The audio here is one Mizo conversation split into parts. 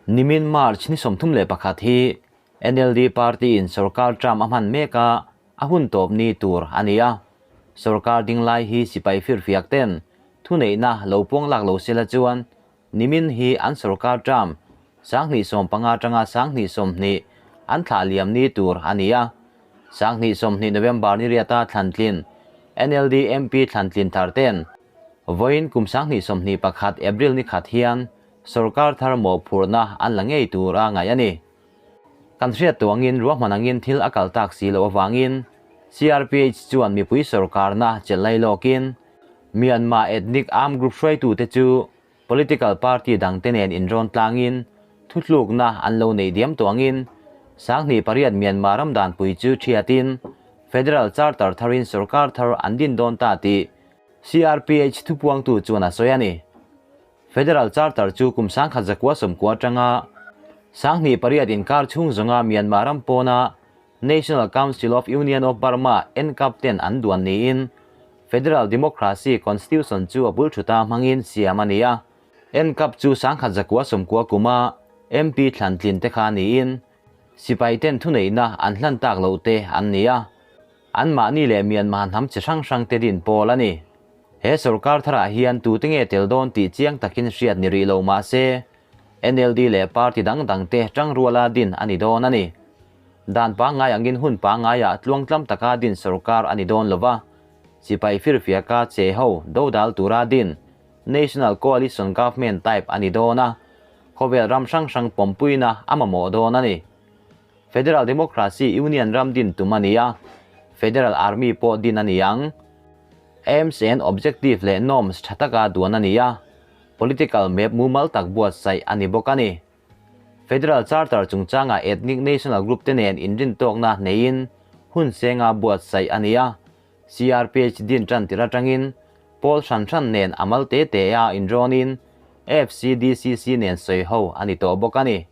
Nimin March ni 31 hi NLD party in sorkar term a hman mek a, a hun tawp ni tur a ni a. Sorkar ding lai hi sipai firfiak ten thuneihna lo puang lak lo sela chuan nimin hi an sorkar term 2015 atanga 2020 an thlah liam ni tur a ni a. 2020 November ni riata thlantlin NLD MP thlantlin thar ten vawiin kum 2021 April ni khat hian sorkar thar mawhphurhna an la ngei tur a ngaih a ni. Kan hriat tuangin ruahman angin thil a kal tak si loh avangin CRPH chuan mipui sorkarna chelh lai lawkin Myanmar ethnic armed group hruaitute chu political party dangte nen inrawn tlangin thutlukna an lo neih diam tuangin 2008 Myanmar ram danpui chu thiatin Federal Charter tharin sorkar thar an din dawn ta tih CRPH thupuangtu chuan a sawi a ni. Federal Charter chu kum 1990 atanga 2008 inkar chhung zawnga Myanmar ram pawna National Council of Union of Burma, NCAP, ten an duan niin Federal Democracy Constitution chu a bul thuta hmangin siam a ni a. NCAP chu 1990 kuma MP thlantlin te kha niin sipai ten thuneihna an hlan tak loh te an ni a. Anmahni leh Myanmar hnam chi hrang hrang te din pawl a ni. He sorkar tharah hian tute nge tel dawn tih chiang takin hriat ni rih lo mah se, NLD leh party dang dang te tangruala din a ni dawn a ni. Dan pangngai angin hun pangngaiah tluangtlam taka din sorkar a ni dawn lo va, sipai firfiaka che ho dodal tura din National Coalition Government type a ni dawn a, khawvel ram hrang hrang pawmpuina a mamawh dawn a ni. Federal Democracy Union ram din tum a ni a, Federal Army pawh din a ni ang. Aims and Objective leh Norms tha taka duan a ni a, Political map mumal tak buatsaih a ni bawk a ni. Federal Charter chungchanga Ethnic National Group te nen inrintawkna neiin hun senga buatsaih a ni a, CRPH din tan tir atangin pawl hran hran nen a mal te te a inrawnin FCDCC nen sawi ho a ni tawh bawk a ni.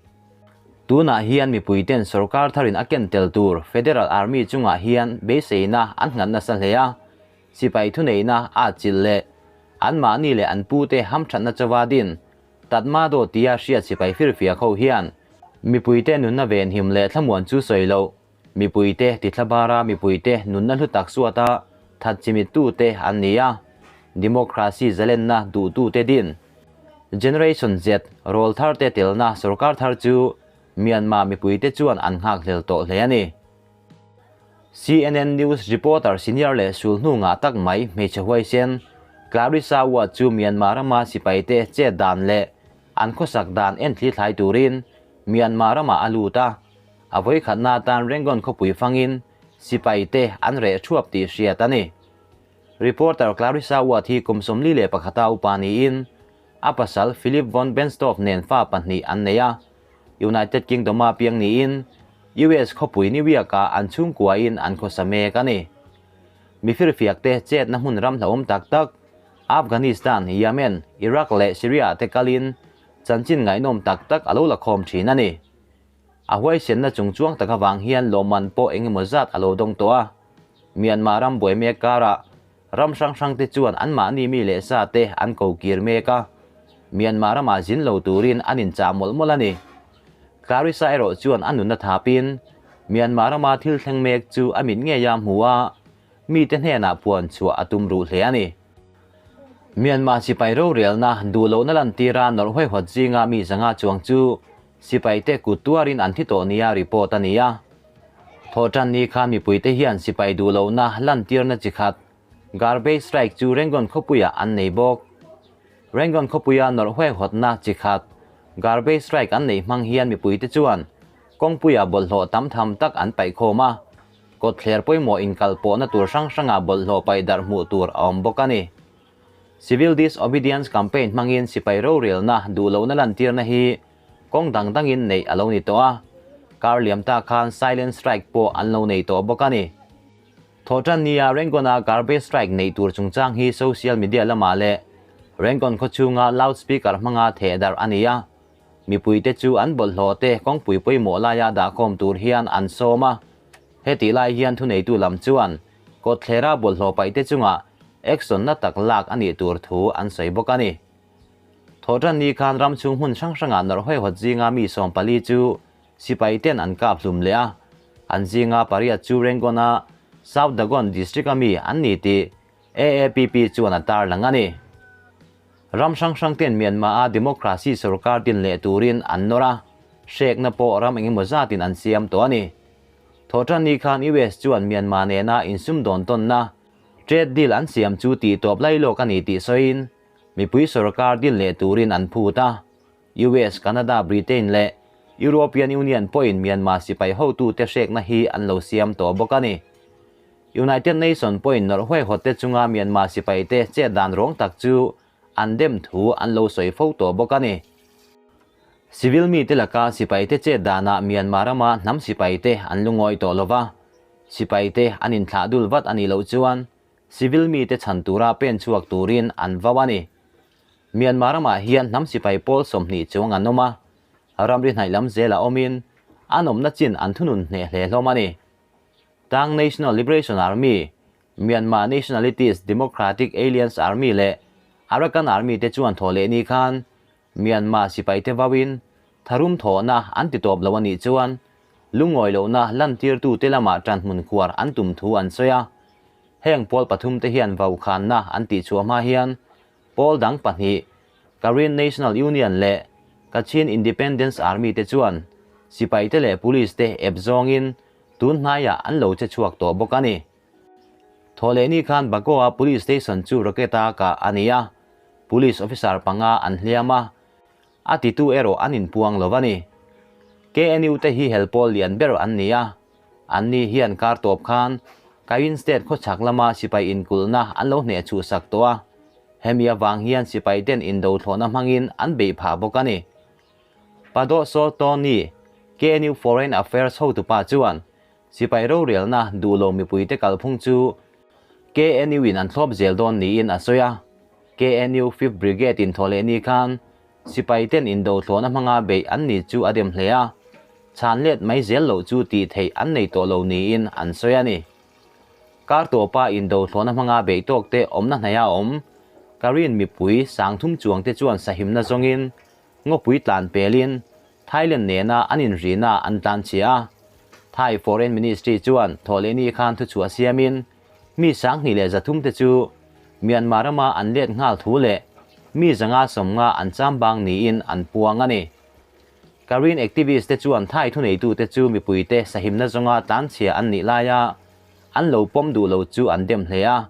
Tunah hian mipuiten sorkar tharin a ken tel tur Federal Army chungah hian beiseina an nghat nasa hle a, sipai thuneihna a chilh leh anmahni leh an pute hamthatna chawa din Tatmadaw tia hriat sipai firfiak ho hian mipuite nunna venhim leh thlamuan chu sawi loh Mipuite tithlabara mipuite nunna hlu tak suata that chimittute an ni a, democracy zalenna duhtute din. Generation Z rawl tharte telna sorkar thar chu Myanmar mipuite chuan an nghakhlel tawh hle a ni. CNN News reporter senior leh sulhnu ngah tak mai hmeichhe huaisen Clarissa Ward chu Myanmar rama sipaite chet dan leh an khawsak dan en thlithlai turin Myanmar ramah a lut a. A vawikhatna atan Rangoon khawpui fangin sipai te an reh thuap tih hriat a ni. Reporter Clarissa Watt hi kum 41 a upa niin a pasal Philip von Bensdorf nen fa pahnih an nei a. United Kingdom-a piang niin US khawpui New York-ah an chhungkuain an khawsa mek a ni. Mi firfiak te chetna hmun ram hlauhawm tak tak Afghanistan, Yemen, Iraq leh Syria te kalin chanchin ngaihnawm tak tak a lo la khawm thin a ni. A huaisenna chungchuang tak avang hian lawmman pawh eng emaw zat a lo dawng tawh a. Myanmar ram buai mek karah ram hrang hrang te chuan anmahni mi leh sa te an ko kir mek a. Myanmar ramah zin lo turin an inchah mawlh mawlh a ni. Clarissa erawh chuan a nunna thapin Myanmar rama thil thleng mek chu a mit ngei a hmu a, mite hnenah puan chhuah a tum ruh hle a ni. Myanmar sipai rorelna duh lohna lantira nawrh huaihawt zinga mi zanga chuang chu Sipaite kut tuarin an thi tawh nia report a ni a. Thawhtan ni khan mipuite hian sipai duh lohna lantirna chi khat garbage strike chu Rangoon khawpuiah an nei bawk. Rangoon khawpuia nawrh huaihawtna chi khat garbage strike an neih hmang hian mipuite chuan kawngpuiah bawlhhlawh tam tham tak an paih khawm a, kawtthler pawimawh inkalpawhna tur hrang hrangah bawlhhlawh paih darh hmuh tur a awm bawk a ni. Civil Disobedience Campaign hmangin sipai rorelna duh lohna lantirna hi kawng dang dangin neih a lo ni tawh a, kar liam ta khan Silent Strike pawh an lo nei tawh bawk a ni. Thawhtan nia Rangoon-a garbage strike neih tur chungchang hi social media lamah leh Rangoon khawchhunga loudspeaker hmanga theh darh a ni a, mipuite chu an bawlhhlawh te kawngpui pawimawh laia dahkhawm tur hian an sawm a, hetih lai hian thuneitu lam chuan kawtthlera bawlhhlawh paihte chungah action na tak lak a nih tur thu an sawi bawk a ni. Thawhṭan ni khan ram chhung hmun hrang hrangah nawrh huaihawt zinga mi 14 chu sipai ten an kap hlum leh a, an zinga pariat chu Rangoon-a South Dagon District-a mi an ni tih AAPP chuan a tarlang a ni. Ram hrang hrang ten Myanmar-a democracy sorkar din leh turin an nawr a, hrekna pawh ram engemaw zatin an siam tawh a ni. Thawhṭan ni khan US chuan Myanmar nena insumdawn tawnna trade deal an siam chu tihtawp lailawk a ni tih sawiin mipui sorkar din leh turin an phut a. US, Canada, Britain leh European Union pawhin Myanmar sipai hotute hrekna hi an lo siam tawh bawk a ni. United Nation pawhin nawrh huaihawtte chunga Myanmar sipaite chet dan rawng tak chu an dem thu an lo sawi fo tawh bawk a ni. Civil mite laka sipaite chet danah Myanmar rama hnam sipaite an lungawi tawh lo va, sipaite an inthlah dul vat a nih loh chuan civil mite chhan tura pen chhuak turin an vau a ni. Myanmar ramah hian hnam sipai pawl 20 chuang an awm a, ramri hnaih lam zelah awmin an awmna chin an thunun hneh hle hlawm a ni. Tang National Liberation Army, Myanmar Nationalities Democratic Alliance Army leh Arakan Army te chuan thaw leh ni khan Myanmar sipaite vauin tharum thawhna an ti tawp lo a nih chuan lungawi lohna lantirtute lamah ṭanhmun khuar an tum thu an sawi a. Heng pawl pathum te hian vaukhanna an tihchhuah hma hian pawl dang pahnih Karen National Union leh Kachin Independence Army te chuan sipaite leh police te ep zawngin tun hnaiah an lo che chhuak tawh bawk a ni. Thawhlehni khan Bago-a police station chu rocket-a kah a ni a, police officer panga an hliam a, a titu erawh an inpuang lo a ni. KNU te hi hel pawl lian ber an ni a, anni hian kar tawp khan Kayin State khawchhak lama sipai inkulhna an lo hneh chhuhsak tawh a, hemi avang hian sipai ten indo thlawhna hmangin an beih phah bawk a ni. Padoh Saw Tony, KNU Foreign Affairs hotupa chuan sipai rorelna duhlo mipuite kalphung chu KNU in an thlawp zel dawn niin a sawi a. KNU Fifth Brigade in thawh leh ni khan sipai ten indo thlawhna hmanga beih an ni chu a dem hle a, chhan let mai zel loh chu tih theih an nei tawh lo niin an sawi a ni. Kar tawpa indo thlawhna hmanga beih tawk te awmna hnaiha awm Karen mipui 3000 chuang te chuan sahimna zawngin ngawpui tlan pelin Thailand nena an inrina an tlan chhia a. Thai Foreign Ministry chuan thawhlehni khan thuchhuah siamin mi 2300 te chu Myanmar rama an let nghal thu leh mi 150 an chambang niin an puang a ni. Karen activist te chuan Thai thuneitute chu mipuite sahimna zawnga tlan chhia an nih laia an lo pawm duh lo chu an dem hle a.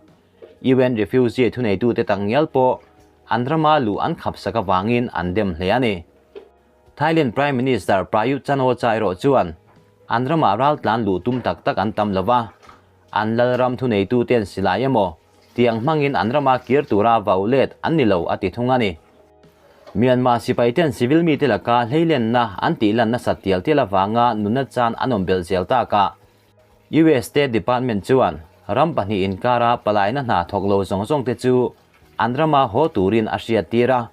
UN refugee thuneitute takngial pawh an rama luh an khapsak avangin an dem hle a ni. Thailand Prime Minister Prayut Chan-o-cha erawh chuan an ramah ral tlan luh tum tak tak an tam lova, an lal ram thuneituten silai emaw tiang hmangin an rama kir tura vau let an ni lo a ti thung a ni. Myanmar sipaiten civil mite laka hleilenna an tih lan nasat tial tial avanga nunna chan an awm belh zel takah US State Department chuan ram pahnih inkara palaina hna thawk lo zawng zawng te chu an rama haw turin a hriat tir a.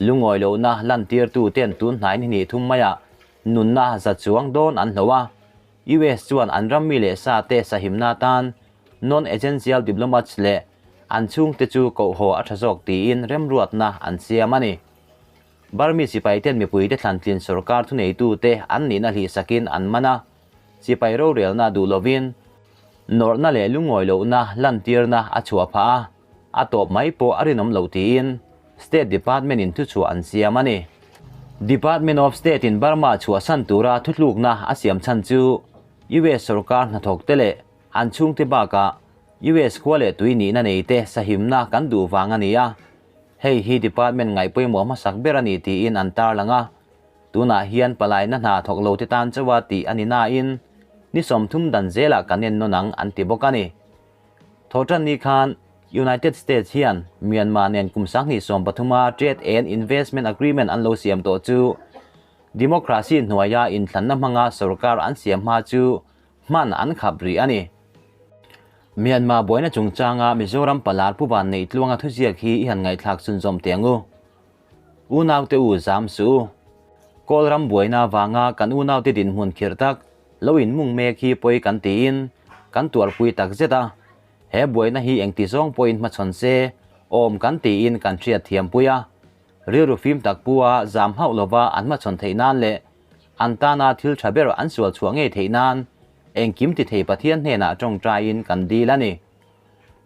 Lungawi lohna lantirtu ten tun hnai ni hnih thum maiah nunna za chuang dawn an hlo a. US chuan an ram mi leh sa te sahimna tan non-essential diplomats leh an chhungte chu koh haw a tha zawk tiin remruatna an siam a ni. Burmese sipaiten mipuite thlantlin sorkar thuneitute an nihna hlihsakin an man a, sipai rorelna duh lovin nawrhna leh lungawi lohna lantirna a chhuah phah a, a tawp mai pawh a rinawm loh tiin State Department in thuchhuah an siam a ni. Department of State in Burma chhuahsan tura thutlukna a siam chhan chu US sorkar hnathawkte leh an chhungte bakah US khua leh tui nihna neite sahimna kan duh vang a ni a, hei hi department ngaih pawimawh hmasak ber a ni tiin an tarlang a. Tunah hian palaina hna thawk lo te tan chauha tih a ni nain ni 30 dan zelah kan en nawn ang an ti bawk a ni. Thawhtan ni khan United States hian Myanmar nen kum 2013a Trade and Investment Agreement an lo siam tawh chu democracy hnuaia inthlanna hmanga sorkar an siam hma chu hman an khap rih a ni. Myanmar buaina chungchanga Mizoram palar Pu Vanneih Tluanga thuziak hi i han ngaihthlak chhunzawm teh ang u. Unaute u zam suh u. Kawl ram buaina avanga kan unaute dinhmun khirh tak lo inmung mek hi pawi kan tiin kan tuarpui tak zet a. He buaina hi engti zawng pawhin hmachhawn se awm kan tiin kan hriat thiampui a. Rilru fim tak pu a zam hauh lova an hmachhawn theih nan leh an tana thil tha ber an sual chhuah ngei theih nan engkim ti thei Pathian hnenah tawngtaiin kan dil a ni.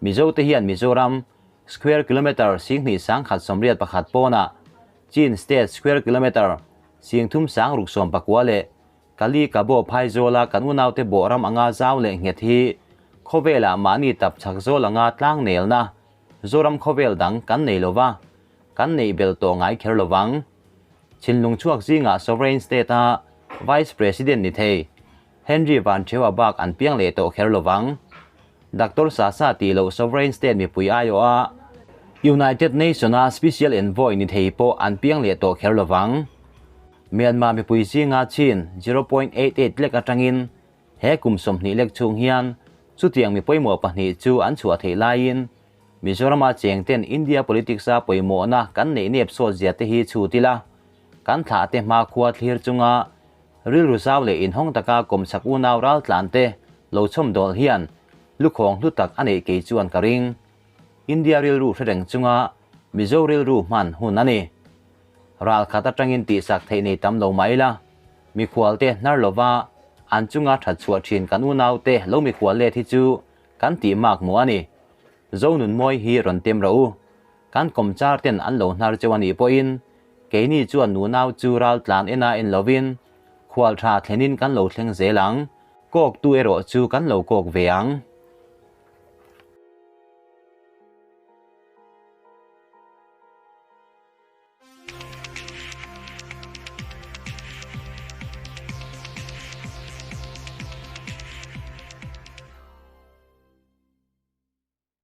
Mizote hian Mizoram square kilometre 21 181 pawnah Chin State square kilometre 3669 leh Kali Kabaw phaizawla kan unaute bawh ram anga zau leh nghet hi khawvelah mahni tap chak zawl anga tlang nelna Zoram khawvel dang kan nei lova, kan neih bel tawh ngai kher lovang. Chhinlung chhuak zingah Sovereign State-a Vice President ni thei Henry Van Theu-a bak an piang leh tawh kher lovang. Doctor Sasa tih loh Sovereign State mipui aiawha United Nation-a Special Envoy ni thei pawh an piang leh tawh kher lovang. Myanmar mipui zinga chin 0.88 lek atangin he kum 20 lek chhung hian chutiang mi pawimawh pahnih chu an chhuah theih laiin Mizorama cheng ten India politics-a pawimawhna kan neih nep sawt zia te hi chhut ila, kan thlah te hma khua thlir chunga rilru zau leh inhawng taka kawmchhak unau raltlan te lo chhawm dawl hian lukhawng hlu tak a neih kei chuan ka ring. India rilru hre reng chunga Mizo rilru hman hun a ni. Ral khat atangin tihsak theih nei tam lo mah ila, mikhualte hnar lova an chunga that chhuah thin kan unaute lo mikhual let hi chu kan tih mak hmuh a ni. Zonunmawi hi rawn tem rawh u. Kan kawmchar ten an lo hnar cheu a nih pawhin keini chuan nunau chu ral tlan ena en lovin khual tha thlenin kan lo thleng zel ang. Kawktu erawh chu kan lo kawk ve ang.